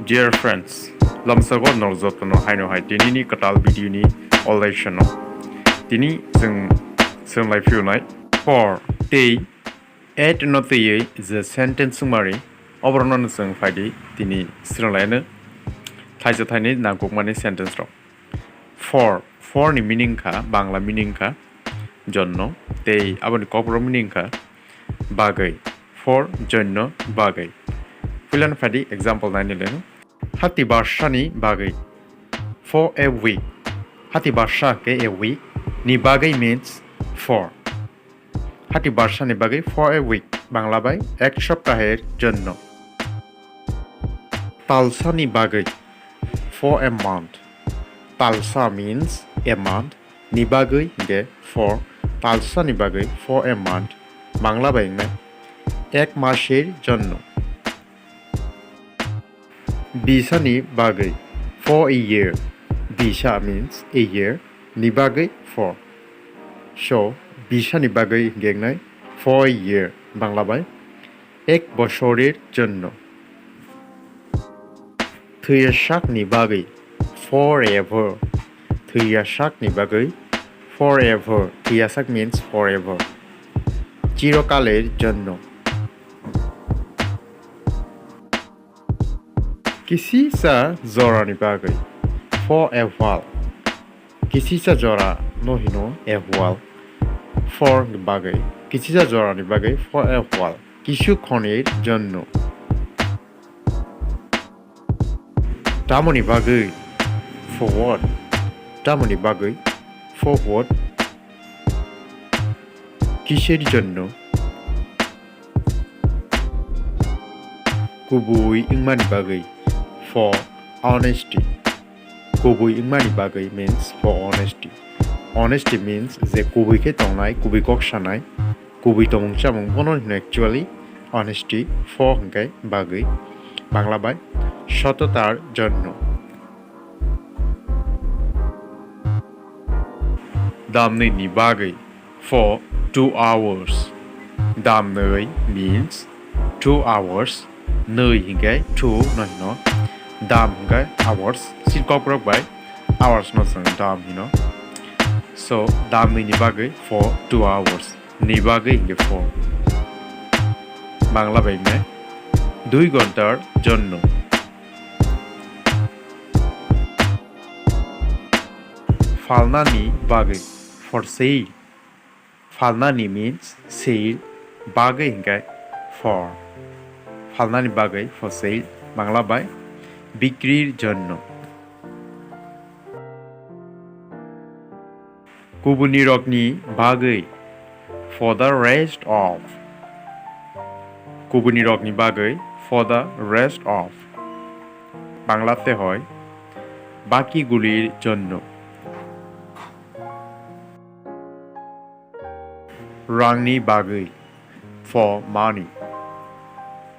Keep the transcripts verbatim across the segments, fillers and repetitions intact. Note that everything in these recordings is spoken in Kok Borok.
Dear friends, lamsago nor jotono haino hai tinini kwtal video ni olai sano. Tini chwng, chwng lai phiyunai for tei at no twiwi je sentence sumari, oborokno chwng phaidi tini srwnglaino thaisa thaini nangkukmani sentence rok. For, for ni meaning kha, Bangla meaning kha jonno, tei aboni kokborok meaning kha bagwi, for jonno bagwi. Puilano phaidi example naini leno. Hati barsani bagwi, for a week. Hati barsa khe a week, ni bagwi means for. Hati barsani bagwi for a week, Bangla bai ek soptaher jonno. Talsani bagwi, for a month. Talsa means a month, ni bagwi hinkhe for. Talsani bagwi for a month, Bangla bai wngnai ek maser jonno. Bisani bagwi, for a year. Bisa means a year, ni bagwi for. So, bisani bagwi hinkhe wngnai for a year, Bangla bai ek bosorer jonno. Thwiyasakni bagwi, forever. Thwiyasakni bagwi forever. Thwiyasak means forever. Chirokaler jonno. Kisisa jorani bagwi, for a while. Kisisa jora no hino a while. For ni bagwi, kisisa jorani bagwi, for a while. Kisu khonir jonno. Tamoni bagwi, for what? Tamoni bagwi, for what? Kiser jonno. Kubui wngmani bagwi, for honesty. Kubui wngmani bagwi means for honesty. Honesty means je kubui khe tongnai, kubui kok sanai, kubui tongmung chamung, bono hino actually honesty, for hwnkhe bagwi, Bangla bai sototar jonno. Damnwi ni bagwi, for two hours. Damnwi means two hours. Nwi hinkhe two no hino. Dam hinkhe hours. Chini kokborok bai hours no chwng dam hino. So, damnwi ni bagwi for two hours. Ni bagwi hinkhe for. Bangla bai hwnkhe dui ghontar jonno. Phalnani bagwi, for sale. Phalnani means sale, bagwi hinkhe for. Phalnani bagwi for sale, Bangla bai bikrir jonno. Kubunirokni bagwi, for the rest of. Kubunirokni bagwi, for the rest of. Bangla te hoi, bakigulir jonno. Rangni bagwi, for money.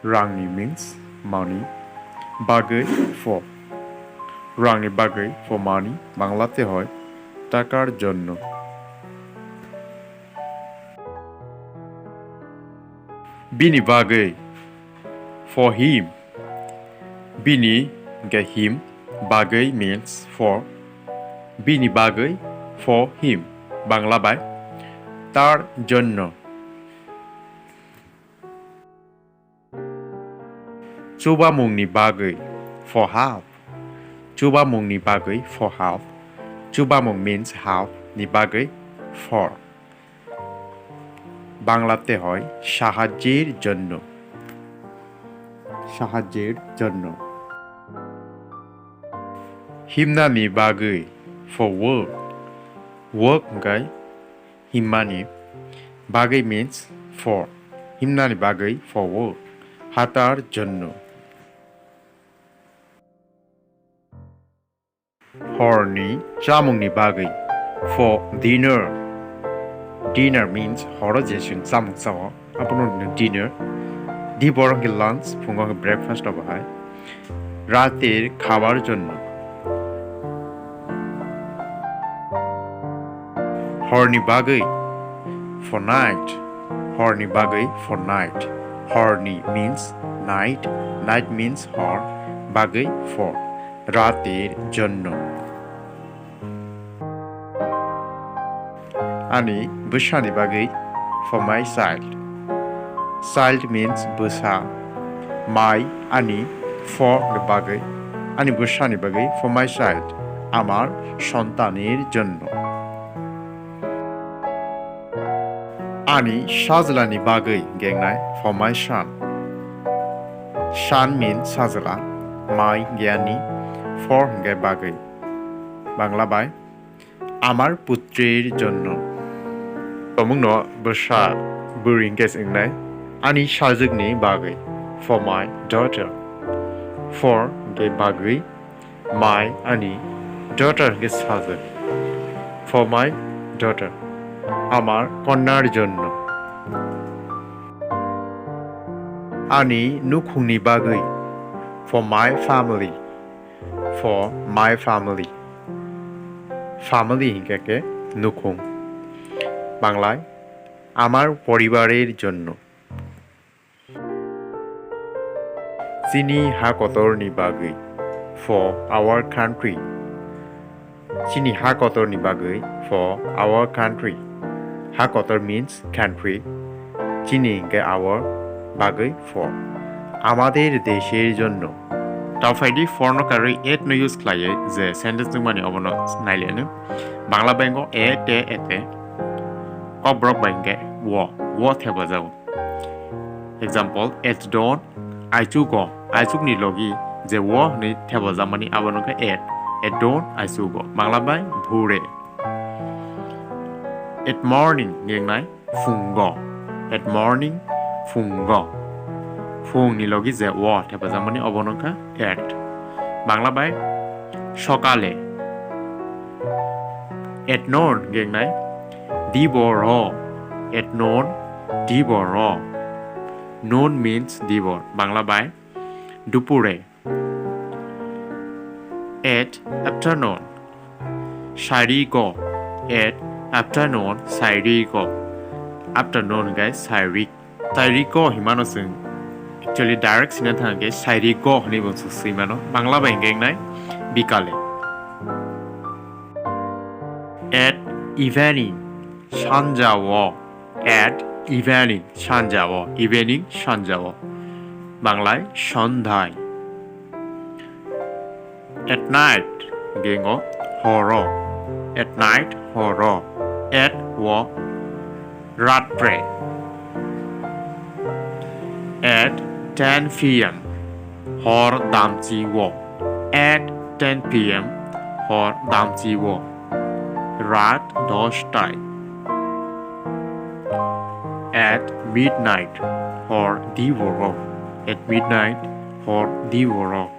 Rangni means money. Bagwi, for. Rangni bagwi, for money, Bangla te hoi, takar jonno. Bini bagwi, for him. Bini hinkhe him, bagwi means for. Bini bagwi, for him, Bangla bai tar jonno. Chubamungni bagwi, for half. Chubamungni bagwi, for half. Chubamung means half, ni bagwi for. Bangla te hoi, sahajyir jonno. Sahajyir jonno. Himnani bagwi, for work. Work hinkhe himmani, bagwi means for. Himnani bagwi, for work. Hatar jonno. Horni chamungni bagwi, for dinner. Dinner means horo je chwng chamung chao, abono hino dinner. Dibor hwnkhe lunch, phungo hwnkhe breakfast obo hai. Ratir khabar jonno. Horni bagwi, for night. Horni bagwi, for night. Horni means night, night means hor. bagwi for, রাতের জন্য. Ani bwsani bagwi, for my child. Child means bwsa. My, ani, for ni bagwi, ani bwsani bagwi, for my child, আমার সন্তানের জন্য. Ani sajlani bagwi, gengnai, for my son. Son means sajla, my hwnkhe ani, for hwnkhe bagwi. Bangla bai, আমার পুত্রের জন্য. Tomungno bwsa bwrwi hwnkhe se wngnai, ani sajwkni bagwi, for my daughter. For hwnkhe bagwi, my, ani, daughter hwnkhe sajwk, for my daughter, আমার কন্যার জন্য. Ani nukhungni bagwi, for my family. For my family. Family hwnkhe khe nukhung. Banglai, আমার পরিবারের জন্য. Chini ha kotorni bagwi, for our country. Chini ha kotorni bagwi, for our country. Ha kotor means country. Chini hwnkhe our, bagwi for. আমাদের দেশের জন্য. Tao phaidi for no karwi at no use khlaiwi je sentence nukmani obono naileno. Bangla bai wngkha a, te, ete. Kokborok bai hwnkhe wo, wo thepajago. Example, at dawn, aichugo, aichukni logi je wo hwnwi thepajakmani abono wngkha at. At dawn, aichugo. Bangla bai bhure. At morning, gengnai, phungo. At morning, phungo. Phungni logi je wo thepajakmani obono wngkha at. Bangla bai sokale. At noon, gengnai, diboro. At noon, diboro. Noon means dibor. Bangla bai dupure. At afternoon. Sairigo. At afternoon, sairigo. Afternoon hwnkhe sairik. Sairigo hinmano chwng actually direct sina thangkhe sairigo hwnwi bo chwng swimano. Bangla bai hwnkhe wngnai bikale. At evening, sanjao. At evening, sanjao. Evening, sanjao. Banglai, sonthai. At night, gengo, horo. At night, horo. At wo, ratre. At ten P M, hor damchi wo. At ten P M, hor damchi wo. Rat dosh tai. At midnight, hor di borok. At midnight, hor di borok.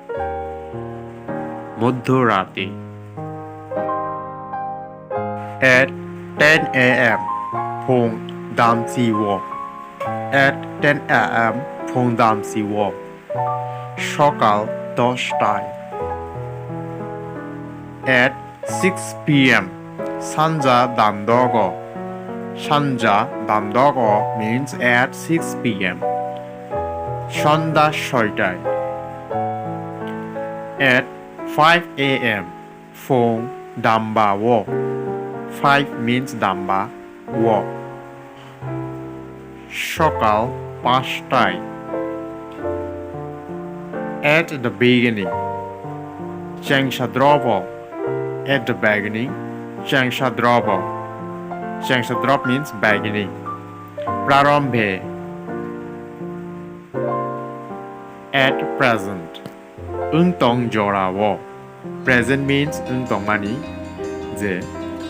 Modhorati. At ten A M, phung damchi wo. At ten A M, phung damchi wo. Sokal dosh tai. At six P M, sanja damdogo. Sanja damdogo means at six P M. Sonda soitai. At five A M, phung damba wo. Five means damba wo. Sokal pash tai. At the beginning, chengsa drobo. At the beginning, chengsa drobo. Chengsa drop means beginning. Prarambhe. At present. Wngtong jorao. Present means wngtongmani, je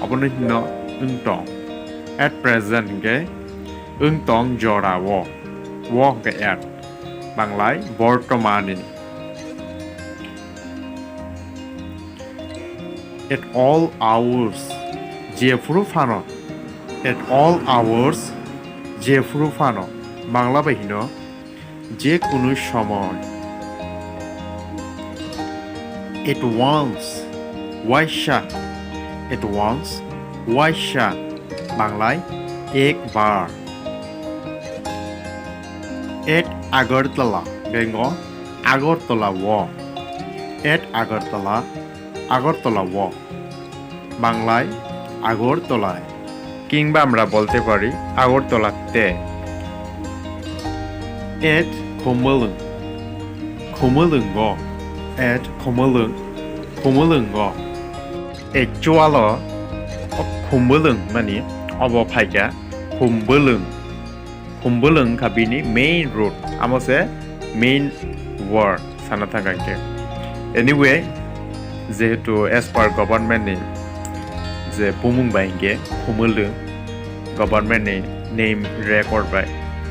abono hino wngtong. At present hwnkhe wngtong jorao. Wo hwnkhe at. Banglai bortomani. At all hours. Jephuru phano. At all hours. Jephuru phano. Bangla bai hino je kunu somoy. At once, waisa. At once, waisa. Banglai, ekbar. At Agartala, bengo, Agartala wo. At Agartala, Agartala o. Banglai, Agartala. কিংবা আমরা বলতে পারি আগরতলাতে। At Khumulwng, Khumulwng o. At Khumulwng, Khumulwng o. Actual o Khumulwng mani obo phaikha Khumulwng. Khumulwng kha bini main road, amo se main word sana thang kha khe. Anyway, jehetu as per government ni je bumung bai hinkhe Khumulwng, government ni name record bai,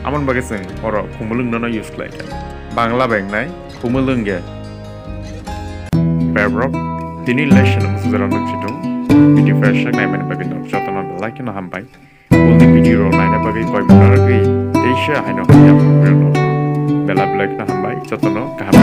amon bagwi chwng oro Khumulwng no use khlai kha. Bangla bai wngnai Khumulwng ge. Berbrok, tini lesson ang sujara nuk chitung. Video fresh nai mani bagwi nok jotono belai kheno hambai. Uni video rok naina bagwi koi mwnarogwi teisa haino hamya rwno. Bela belai kheno hambai, jotono kaham.